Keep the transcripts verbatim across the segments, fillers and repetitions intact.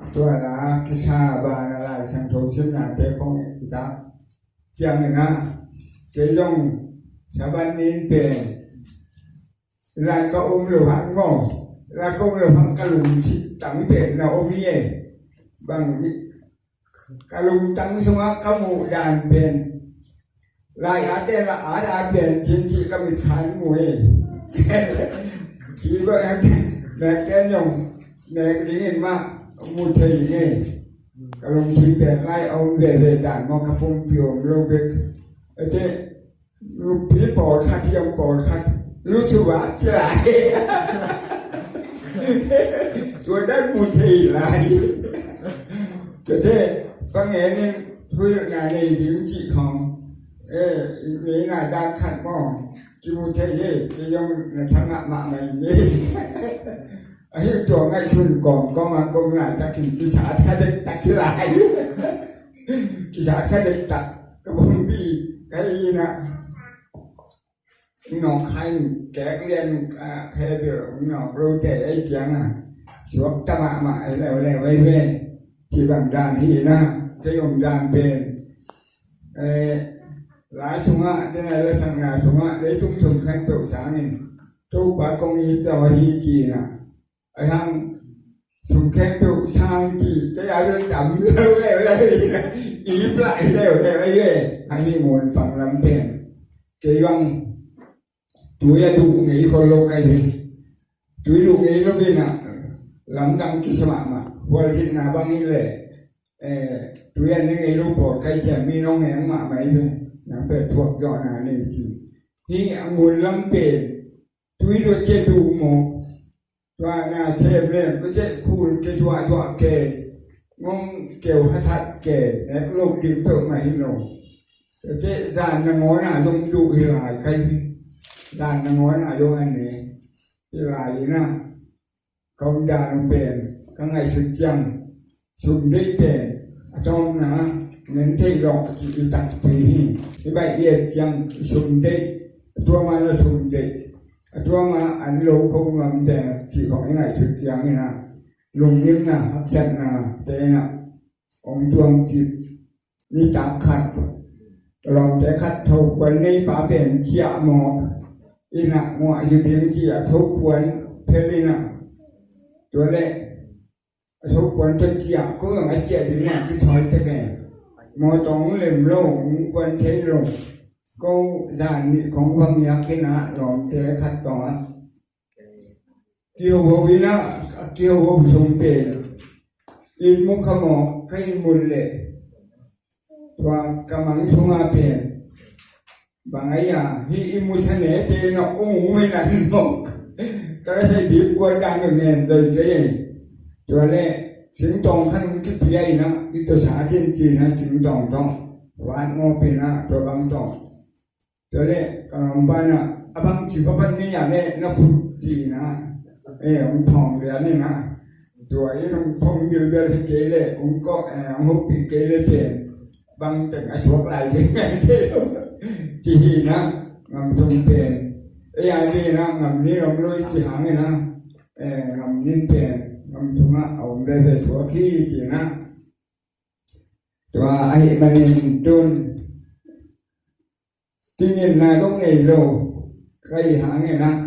Tua la kisa bana Lai Siangtho simnate khong i tak ciangin ah, kei zong Sabbath ni in pen lai ka om lo hang maw, lai ka om lo hang ka lungsim tang pen na om hi e. Bang ka lungtang sungah ka muh dan pen, lai a te la a da pen cin ci ka mit khan mu e. Ki ba nek ten zong nek dingin mah mu thei ding e. Ka lungsim pen lai a om veve dan maw, ka pumpi om lo bek. Ate nupi pawlkhat, hiam pawlkhat, lusuva sia. Tua dan mu thei lai. Tua te, pangenin thuhilhna nei ding cih khong. Eh, ngeina dan khat maw. Ci mu thei e, kei zong na thangah mahmah ing e. Ahi tua ngaihsun kawmkawm a kom laitakin kisat kha dektak hi lai. Kisat kha dektak. Ka pumpi ka hi na. Nawk kha in kek lian, ah, khe bil nawk lo te ei kiang a. Suak ta mahmah ei leuleu ei ve. Ci bang dan hi na. Kei om dan pen. Eh, la sungah, dena la sangna sungah, leitung sung khempeuh sangin Topa kong it zaw hi ci na. Ahi hang sung khempeuh sang ci, kei a bel tam leuleu hi na. I plah hi leuleu hi ve. Ahi mun pang lam pen. Kei bang tui a duh ngei khol lo kai ve. Tui duh ngei lo ve na. Lamdang kisa mahmah. Hualzinna bang hi le. Eh, tui an ne ngei lo pawl kai cian mi nong eng mahmah hi ve. Nang pe thuak zawhna nei ci. Hi a ngun lam pen. Tui duh cia duh maw. Tua na sem lem ka cia khul ke zuahzuah ke. Ngong keu hathat ke. Nek lo ding peuh mah hi lo. Ka cia zan na ngawna zong duh hi lai kai hi. Zan na ngawna zong an ne. Hi lai hi na. Ka om dan uh pen, ka ngaihsut ciang, sum deih pen a tawpna ngen thei lawh ci i takpi hi. I baih liat ciang i sum deih, a tua ma na sum deih, a tua ma an lo kho ngamte cih khong i ngaihsut ciangin ah, lungngimna haksatna te in ah hong tuam cip. Nitak khat, ka lawmte khat tho kuan nei pa pen ciah mawk in ah nguah hi ding ci a tho kuan phel in ah. Tua leh a tho kuan tawh ciah, ko zong a ciah ding mah kithawi tek e. Mawtaw hong lem lo, hong kuan thei lo. Ko zan nih khong va ngiak in ah lawmte khat tawh ah kihoho in ah, kihoho sum pen in mu kha maw, ka in mu leh tua ka mang sungah pen bang a ia hi i mu sa ne te na ung u me na hin maw. Ka la sai dip kuat dan ka ngen doi ka ei. Tua leh singtawng khan hong kipia in ah, i tua sa tin ci in ah singtawng tawh vat ngawp in ah tua bang tawh. Tua leh ka lawmpa in ah, a bang ci pa pan ni a leh na khut ci in ah. Eh, hong thawng lian in ah. Tua in hong thawng bilbel hi kei leh, hong kawh, eh, hong hopih kei leh pen. Bang teng a suak lai ding ngai thei lo. Ci hi in ah, ngam sung pen. Eh, a ci in ah, ngam ni lom lui ci hang in ah. Eh, ngam nin pen, ngam sungah, a om veve suak hi ci in ah. Tua ahih manin tun tingin na dong nei lo ka hih hangin ah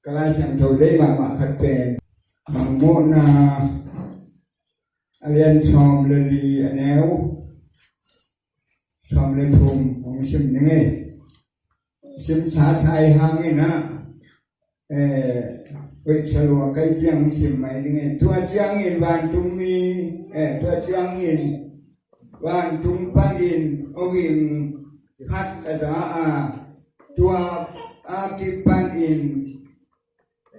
ka Lai Siangtho lei mahmah khat pen Mangmuhna a lian sawm le li a neu sawm le thum hong sim ning ei. Sim sasa i hangin ah eh, hoih sa lua kai ciang sim mai ding e. Tua ciangin vantungmi, eh, tua ciangin vantung panin hong ging khat a za a, tua a kipanin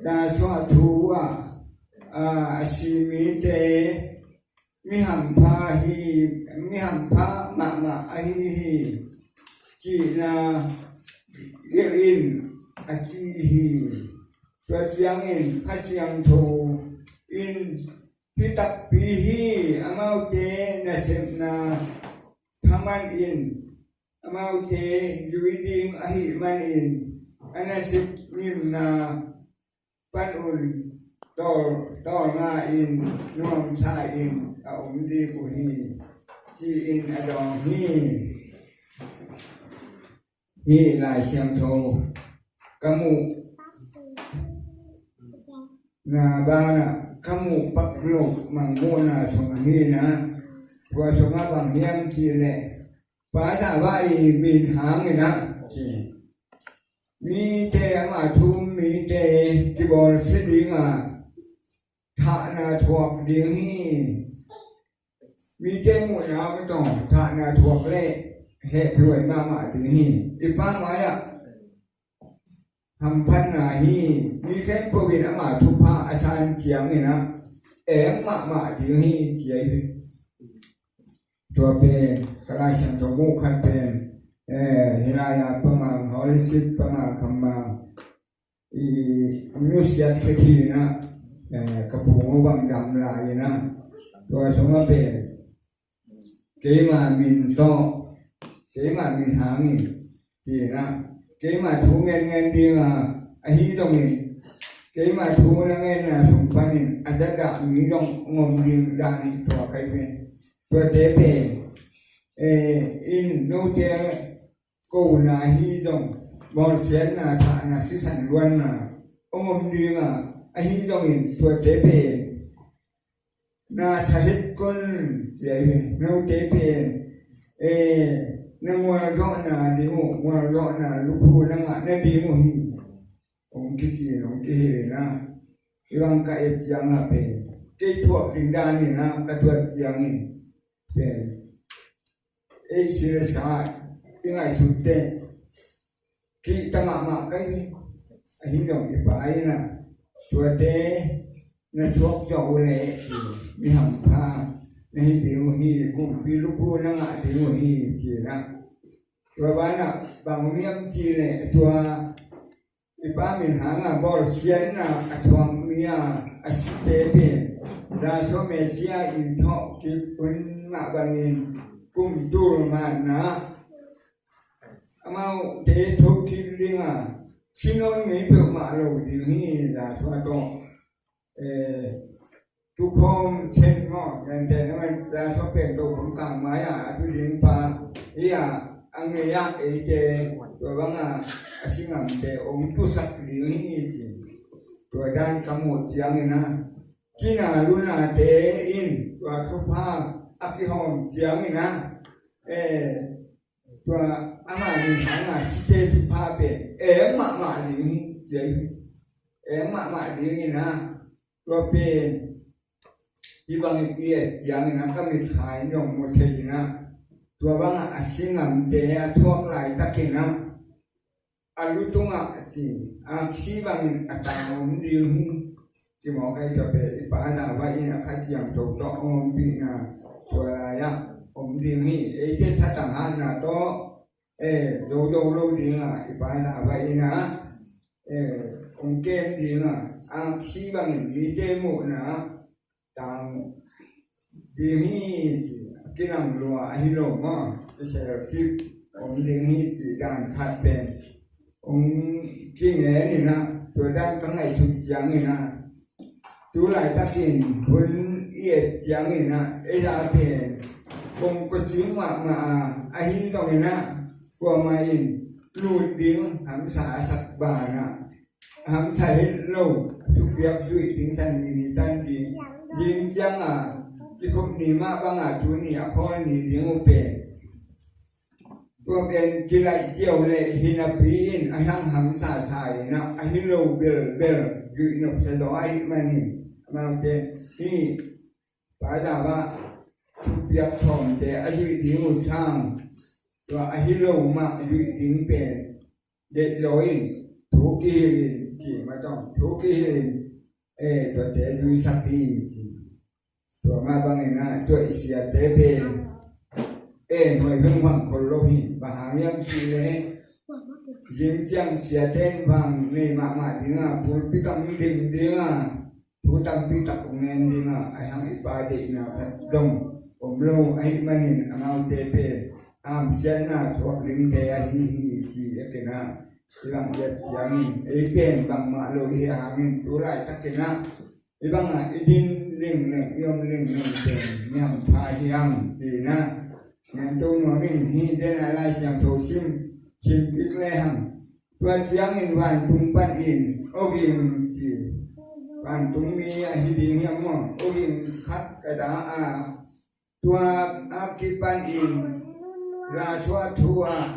Joshua thu ah a si mite mi hampha hi, mi hampha mahmah ahi hi cihna gelh in a ci hi. Tua ciangin Kha Siangtho in hih takpi hi, amaute nasepna thaman in amaute zui ding ahih manin a nasep ngimna panun tawl, tawlnga in nuamsa in a om ding uh hi ci-in a dawng hi. Hih Lai Siangtho ka muh na banah ka muh pak lo mangmuhna sung hi na, tua sungah bang hiam cih leh Pa Zava i min hangin ah ci. Mite ama thu mite kibawlsia dinga thahna thuak ding hi. Mite muhna om tawh thahna thuak leh hehpihhuai mahmah ding hi. I Pa mai-ah hamphatna hi. Mi khempeuh in ama thupha a san ciangin ah eng mahmah ding hi ci ahi hi. Tua pen ka Lai Siangtho muh khat pen, eh, hih lai-ah Pa Mang Holy Seed, Pa Mang Kham Mang i nusiat khe thina, eh, ka phung uh bang dam lai ina, tua sungah pen keima min tawh, keima min hangin tina, keima thu ngen ngen dinga, ahi zongin keima thu na ngenna sung panin a zadah mi zong ngom ding dan hi. Tua kai pen, tuate pen, eh, in note kona hi zong, bawlsiatna, thahna, sisan luanna hong om dinga, ahi zongin tuate pen na sa het kon ci ahi ve. Note pen, eh, na ngualzawhna ding uh, ngualzawhna lukhu na ngah nading uh hi. Hong kici, hong kihilna. Hih bang ka et ciangah pen kei thuak ding dan ina ka tuat ciangin pen ei sila sa i ngaihsut teh kihta mahmah ka hi. Ahi zong i Pa ina tuate na thuak zawh uh leh mi hampha na hi ding uh hi, kumpi lukhu na ngah ding uh hi cina. Tua banah bang om hiam cih leh tua i Pa min hanga bawlsiatna a thuak mi a a site pen Joshua Messiah i thawh kik hun mah bangin kum tul manna amaute thokik dinga si nawn ngei peuhmah lo ding hi. Joshua tawh, eh, tukhawm chen maw, nante na man Joshua pen to bang kang mai-ah a tu ding pa hi-a, a ngei-ah eite tua banga a si ngamte hong tusak ding hi ci. Tua dan ka muh ciangin ah cina lunate in tua thupha a kihawm ciangin ah, eh, tua ama min hanga site thupha pen eng mahmah ding hi ci ahi. Eng mahmah ding ina, tua pen hih bangin i et ciangin ah ka mitkha in zong mu thei ina, tua banga a si ngamte a thuak laitakin ah a lu tungah ci, aksi bangin a tang om ding hi. Ci mawk ahi tua pen i Pa Zava in a Kha Siangtho tawh hong ompihna tua lai-ah om ding hi. Eite thatang hatna tawh, eh, zozo lo dinga i Pa Zava in ah, eh, hong kem dinga, aksi bangin mite muhna tang ding hi ci, a kilang lua ahi lo maw, kisel kik om ding hi ci dan khat pen hong kingen ina, tua dan ka ngaihsut ciangin ah tu laitakin hun i et ciangin ah ei zah pen kong kawcing mahmah a, ahi zongin ah kuamah in lut ding hamsa a sak banah hamsa het lo, thupiak zuih ding sa ni ni tan ding, ding cianga kikhop ni mah banga tuni a khawl ni ding uh pen tua pen kilaih ciau leh hinapi in a hiang hamsa sa ina, ahi lo belbel zuih nopsa zaw ahih manin amaute hi. Pa Zava thupiak sawmte a zuih ding uh sang, tua a hi lo mah zuih ding pen deih zaw in, thu kihilh in, ci mah tawh, thu kihilh in, eh, tuate zuisak hi, ci. Tua mah bangin ah, tua i siate pen, eh, nuai vengvang khol lo hi, bang hang hiam cih leh, zing ciang siate in vang nei mahmah ding a, pulpit ah ding ding a, thu tampi tak hong ngen ding a, ahi hang i Pa deihna khat zong om lo ahih manin amaute pen hamsiatna thuak dingte ahi hi, ci a ken a, i langsiat ciangin ei pen bangmah lo i hi hangin tu laitakin ah i bangah i din lingleng, i om lingleng pen mi hampha hi hang, ci-in ah ngen to nuam ing. Hih den a Lai Siangtho sim, sim kik lehang, tua ciangin vantung panin, "Aw ging," ci. Vantungmi ahi ding hiam maw? "Aw ging khat ka za a, tua a kipanin Joshua thu ah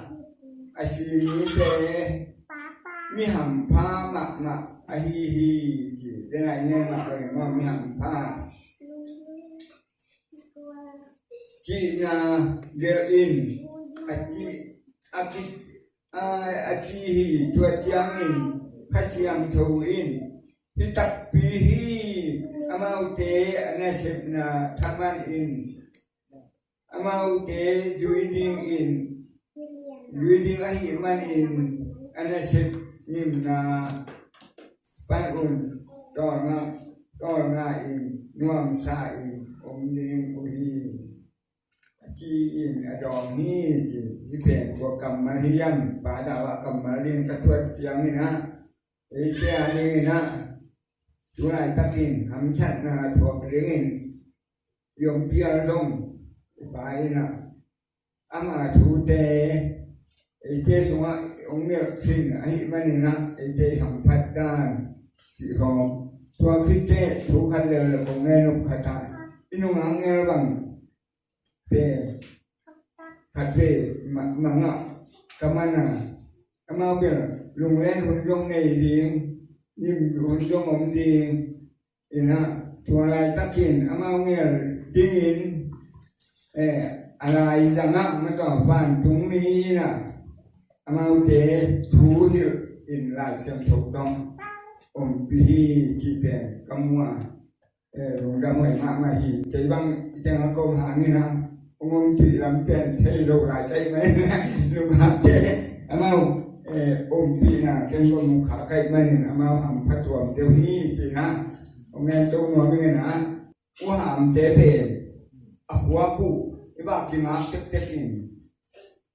a si mite mi hampha mahmah ahi hi," ci. Den a i ngen mah bangin maw, mi hampha cihna gelh in, a ci, a ki, a, a ci hi. Tua ciangin Kha Siangtho in, "Hih takpi hi, amaute a nasepna thaman in, amaute zui ding in, zui ding ahih manin a nasep ngimna pan un tawlnga, tawlnga in, nuamsa in om ding uh hi," a ci-in a dawng hi, ci. Hih pen kua kammal hiam? Pa David kammal ding ka tuat ciangin ah, eite a dingin ah tu laitakin hamsatna thuak dingin i om pial zong i Pa in ah ama thute eite sungah hong ngelh khin ahih manin ah eite i hamphat dan cih khawng. Tua khit teh thu khat leuleu kong ngen up khat ah, i nungak ngel bang pen khat vei ma-, mangah ka man a, amau bel lunglen hun zong nei ding, nim hun zong om ding in ah, tua laitakin amau ngel dingin, eh, a lai zangah mah tawh vantungmi in ah amaute thu hilh in Lai Siangtho tawh ompih hi, cih pen ka mu a, eh, lungdam huai mahmah hi. Kei bang i teng a ka om hangin ah hong ompih lam pen thei lo lai ka hih manin ah, nungakte amau, eh, ompihna ken ka mu kha ka hih manin amau hampha tuam deuh hi, ci-in ah hong ngen to nuam ing. In ah, u Hamte pen a khuak uh i bak kingak tektek in,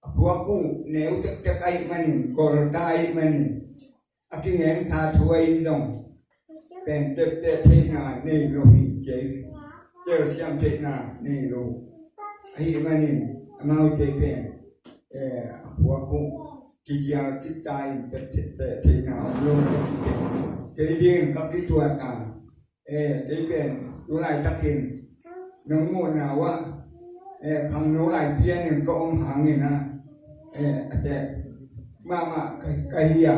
a khuak uh neu tektek ahih manin, kolta ahih manin, a kingengsa thu ahi zong pen tepteh theihna nei lo hi, ci. Telsiam theihna nei lo ahih manin amaute pen, eh, a khuak uh kizial cipta in tepteh theihna om lo hi, ci. Kei dingin ka kituat a, eh, kei pen tu laitakin nong muhna uh ah, eh, khangno lai pianin ka om hangin ah, eh, a teh mahmah ka, ka hi a,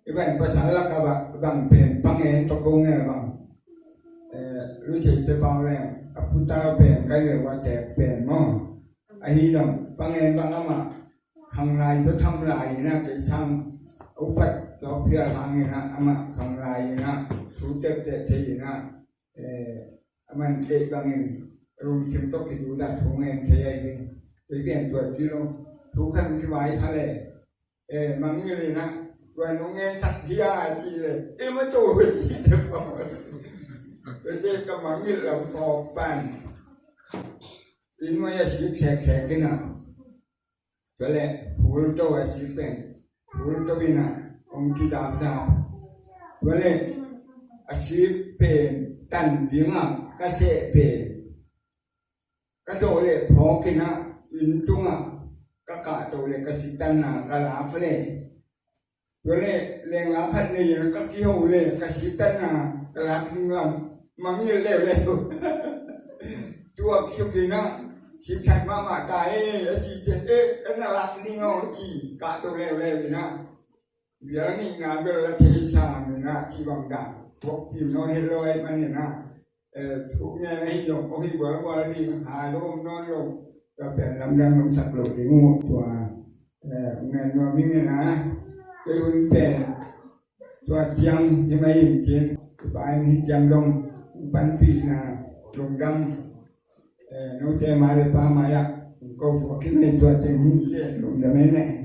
i van pasal lakah bang pen pangen tawh ko ngel bang, eh, Luseite pau leng a putal pen ka ngel uh a tek pen maw. Ahi zong pangen bang amah khanglai tawh thamlai in ah, kei sang a upat tawh phial hangin ah amah khanglai in ah thu tepteh thei in ah, eh, a man deih bangin lungsim tawh kidudah thu ngen thei ahi hi. Kei pen tua ci lo, thu khat kivai kha leh, eh, mangngilh in ah, tua nong ngensak hi a, ci leh, i mah tua ci leh, tua ci ka mangngilh lam phawk pan, i nuai a sik seksek in ah, tua leh phul to a sik pen, phul to in ah hong kidapdap. Tua leh a sik pen tan ding ah ka seh pen, ka dawh leh phawk in ah, inn tungah ka kahto leh ka siktanna ka lak leh, tua leh lengla khat nei in ka kiho leh ka siktanna ka lak ding lam mangngilh leuleu. Tuaksuk in ah, siksan mahmah ta e, a ci teh, eh, ka na lak ding aw, ci kahto leuleu in ah, bial nihna bel la thei sam in ah, ci bang dan thuak cim nawn het lo ahih manin ah, Thuk ngen ahi zong, kong hi gualgual ding, ha lo om nawn lo. Tua pen lamdang lomsak lo ding uh, tua ngen nuam ing e na. Kei hun pen tua ciang hi mai in cin, i pa in hi ciang dong panpihna lungdam. Note ma le pa mai-ah ko suak hi mai, tua teng hi in cin, lungdam e ne.